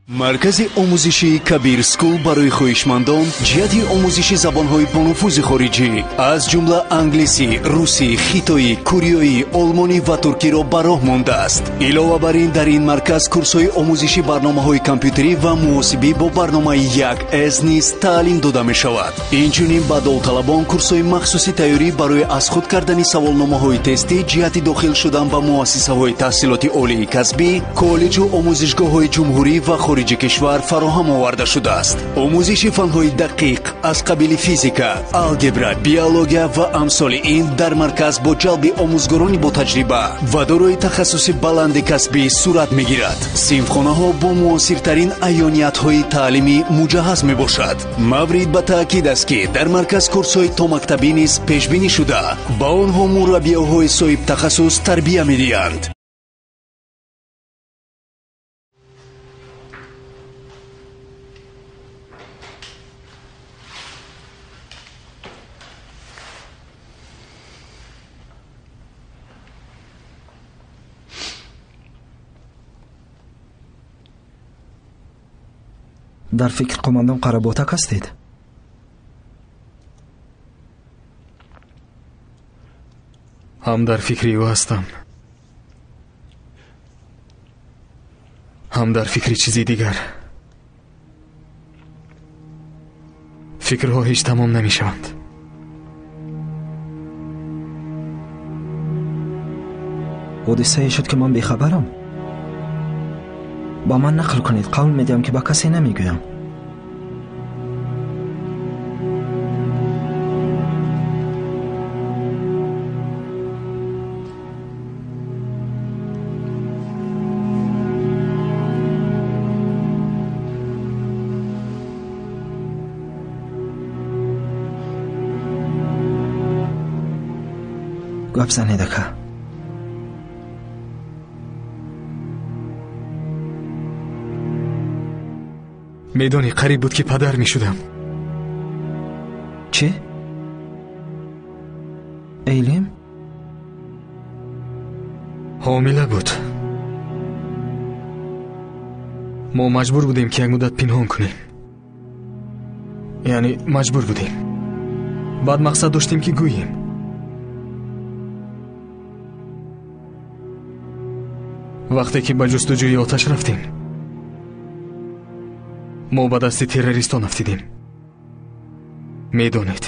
Маркази омӯзишии Кабир Скул барои хоҳишмандон ҷиҳати омӯзиши забонҳои бонуфузи хориҷӣ, аз ҷумла англисӣ, русӣ, хитоӣ, кореёӣ, олмонӣ ва туркиро ба роҳ мондааст. Илова бар ин, дар ин марказ курсҳои омӯзиши барномаҳои компютерӣ ва муҳосибӣ бо барномаи 1С низ таълим дода мешавад. Инчунин ба довталабон курсҳои махсуси тайёрӣ барои аз худ кардани саволномаҳои тестӣ ҷиҳати дохил шудан ба муассисаҳои таҳсилоти олии касбӣ, коллеҷу омӯзишгоҳҳои ҷумҳурӣ ва хориҷи кишвар фароҳам оварда шудааст. Омӯзиши фанҳои дақиқ аз қабили физика, алгебра, биология ва амсоли ин дар марказ бо ҷалби омӯзгорони ботаҷриба ва дорои тахассуси баланди касбӣ сурат мегирад. Синфхонаҳо бо муосиртарин аёниятҳои таълимӣ муҷаҳҳаз мебошад. Маврид ба таъкид аст, ки дар марказ курсҳои томактабӣ низ пешбинӣ шуда, ба онҳо мураббиёҳои соҳибтахассус тарбия медиҳанд. Дар фикр қумандон Қаработак ҳастед? Ҳам дар фикри ӯ ҳастам, ҳам дар фикри чизи дигар. Фикрҳо ҳеҷ тамом намешаванд. Ҳодисае шуд, ки ман бехабарам. Ба ман нақл кунед, қавл медиҳам, ки ба касе намегӯям. Гап занед, ака. Медонӣ, қариб буд, ки падар мешудам. Чӣ? Эйлим? Ҳомила буд. Мо маҷбур будем, ки як муддат пинҳон кунем. Яъне маҷбур будем. Баъд мақсад доштем, ки гӯем. Вақте ки ба ҷустуҷӯи оташ рафтем, мо ба дасти террористон афтидем. Медонед,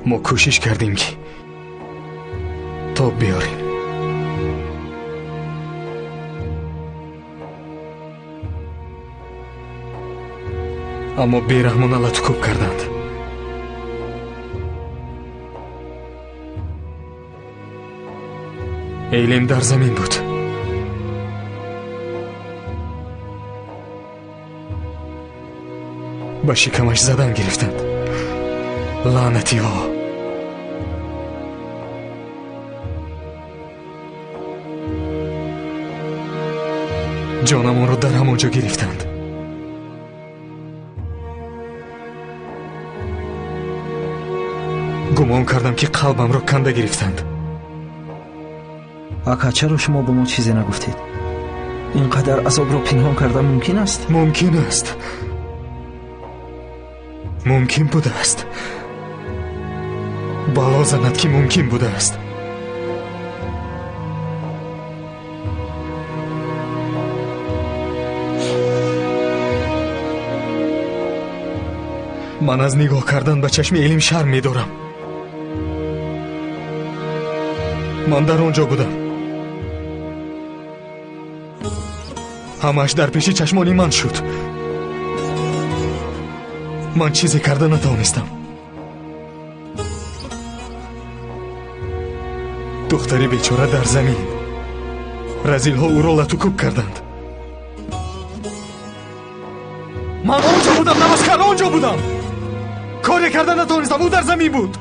мо кӯшиш кардем, ки тоб биёрем. Аммо бераҳмона латукӯб карданд. Эйлем дар замин буд. Ба шикамаш задан гирифтанд. Лаънатиҳо! Ҷонамонро дар ҳамон ҷо гирифтанд. Гумон кардам, ки қалбамро канда гирифтанд. Ака, чаро шумо ба мо чизе нагуфтед? Ин қадар азобро пинҳон кардан мумкин аст? Мумкин аст. Мумкин будааст. Бало занад, ки мумкин будааст. Ман аз нигоҳ кардан ба чашми Элим шарм медорам. Ман дар он ҷо будам. Ҳамааш дар пеши чашмони ман шуд. Ман чизе карда натавонистам. Духтари бечора дар замин. Разилҳо ӯро латукӯб карданд. Ман он ҷо будам, намозкар он ҷо будам. Коре карда натавонистам, ӯ дар замин буд.